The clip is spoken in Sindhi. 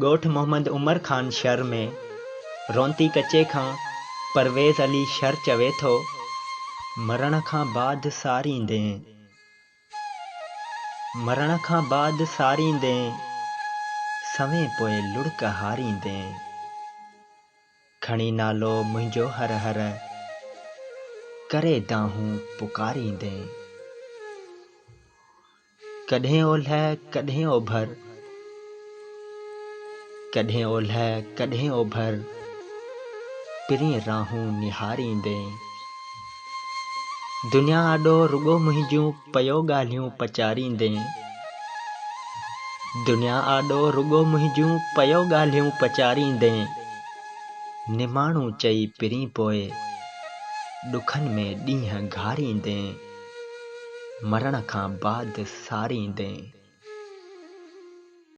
ڳوٺ محمد عمر خان شھر ۾ رونتي ڪچي کان پرويز علي شر چوي ٿو. مرڻ کان بعد ساريندين. مرڻ کان بعد ساريندين، سوين پوء لڙڪ هاريندين. کڻي نالو منهنجو هر هر، ڪري دانهون پڪاريندين. ڪڏهن اولهه ڪڏهن اوڀر، ڪڏهن اولهه ڪڏهن اوڀر، پرين راهون نهاريندين. دنيا آڏو رڳو منهنجون پيو ڳالهيون پچاريندين. دنيا آڏو رڳو منهنجون پيو ڳالهيون پچاريندين. نماڻو چئي پرين پوء ڏکن ۾ ڏينهن گهاريندين. مرڻ کان بعد ساريندين.